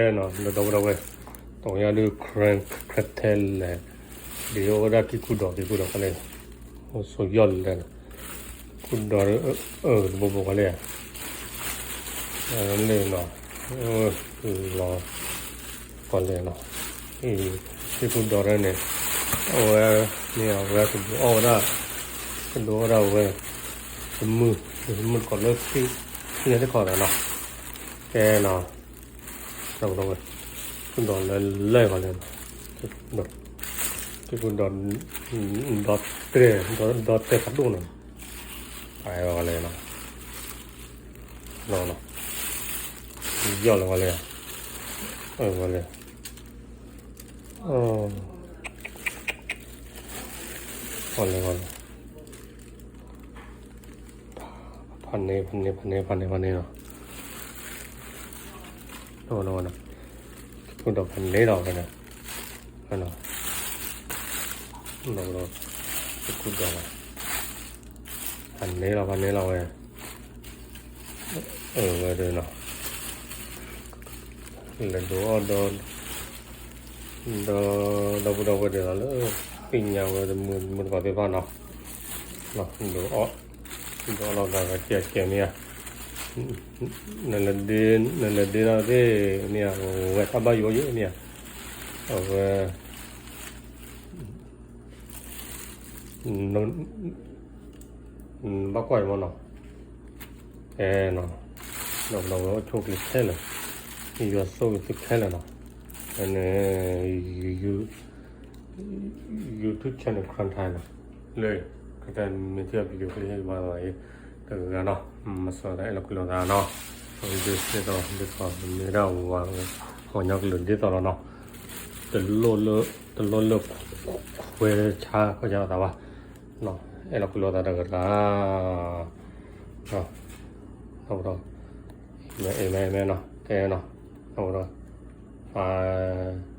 နီၤ ဒီပုၢ်ဒီဝဲၢ်, တကယၤဒုး ခရံာ်ထဲလဲၣ်, ဒ်အိၣ်ဝဲဒၣ်ကံၢ်ကူၣ်ဒီး ကံၢ်ကူၣ်ဒီးဖဲလဲၣ်, အိၣ်ဆိယီၢ်လဲၣ်, ကူၣ်ဒီး တဘိဘိကီးလဲၣ်, လဲၣ်နီၤ, လီၤ ကီးလဲၣ်နီၤ, ကံၢ်ကူၣ်ဒီးန့ၣ် အဝဲ မ့ၢ်အဝဲကဒုးအီၣ်ဝဲဒၣ်, ကဒုးအီၣ်ဝဲဒၣ်ဝဲ တမုၢ်, တမုၢ်တကိးလၢ ခံန့ၣ်တခီသးနီၤ, ကဲနီၤ, ဒီပုၢ်ဒီဝဲၢ်, ကူၣ်ဒီးလၢလဲၣ်ကီးလဲၣ်, ကံၢ်ကူၣ်ဒီး ဒီတဲာ်, ဒီတဲာ်ဖးဒိၣ်နီၤ, ပာ်အီၤကီးလဲၣ်နီၤ, ယီၢ်လီၤကီးလဲၣ်, ကီးလဲၣ်, ကီးလဲၣ်, ကီးလဲၣ် ဖးန့ၢ် ဖးန့ၢ် ဖးန့ၢ် ဖးန့ၢ် ဖးန့ၢ်နီၤ, ဒီး ကံၢ်ကူၣ်ဒီးဖးန့ၢ်လီၤဝဲန့ၣ်, ဒီး ကံၢ်ကူၣ်ဒီးလီၤ, ဖးန့ၢ်လီၤ ဖးန့ၢ်လီၤဝဲ, အဝဲဒၣ်နီၤ, လဲၤဒုးအီၣ်ဒီး ဒီး ဒီပုၢ်ဒီဝဲၢ်ဒၣ်လီၤလၢ သ့ၣ်ညါဝဲတမုၢ်တကိးသ့ၣ်တဖၣ်နီၤ, ဒုးအီၣ်, ဒုးအီၣ်လီၤသးကဲကဲမ့ၢ်ဧါ, နလဲၤဒ့ နလဲၤဒ့ဒၣ်သ့ၣ်မ့ၢ်ဧါ, ဝဲတၢ်ဘၣ်ယိၣ်ယိၣ်မ့ၢ်ဧါ, အဝဲ ဘၣ်ကွၢ်အံၤမ့ၢ်နီၤ, ကဲနီၤ, ဒီပုၢ်ဒီဝဲၢ်အိၣ်ဆူၣ်အိၣ်ချ့ခဲလၢာ်, ယွၤဆိၣ်ဂ့ၤသုခဲလၢာ်နီၤ, ဖဲန့ၣ် YouTube channel ခရံာ်ထဲနီၤ, လၢ ခရံာ်ထဲမ့ၢ်ထံၣ်အ video clip ဟ့ၣ်ဘၣ်သးအံၤ တဂၤနီၤ, မၤစၢၤတၢ်အဲၣ်လီၤကွံလိာ်သးနီၤ, ဒ်သိး ဒ်သိး မ့ၢ်ဒၣ်ဝၤ ပှၤကညီကလုာ်ဒ်သိးလီၤနီၤ, တလိၣ်လၢ တလိၣ်လၢ ခွဲးဆါ ခွဲးဆါလိာ်သးဘၣ်, အဲၣ်လီၤကွံလိာ်သးတဂၤတဂၤ, ဒီပုၢ်ဒီဝဲၢ်, အၤမ့ၣ် အၤမ့ၣ်နီၤ, ကဲနီၤ, ဒီပုၢ်ဒီဝဲၢ်, ဘၣ်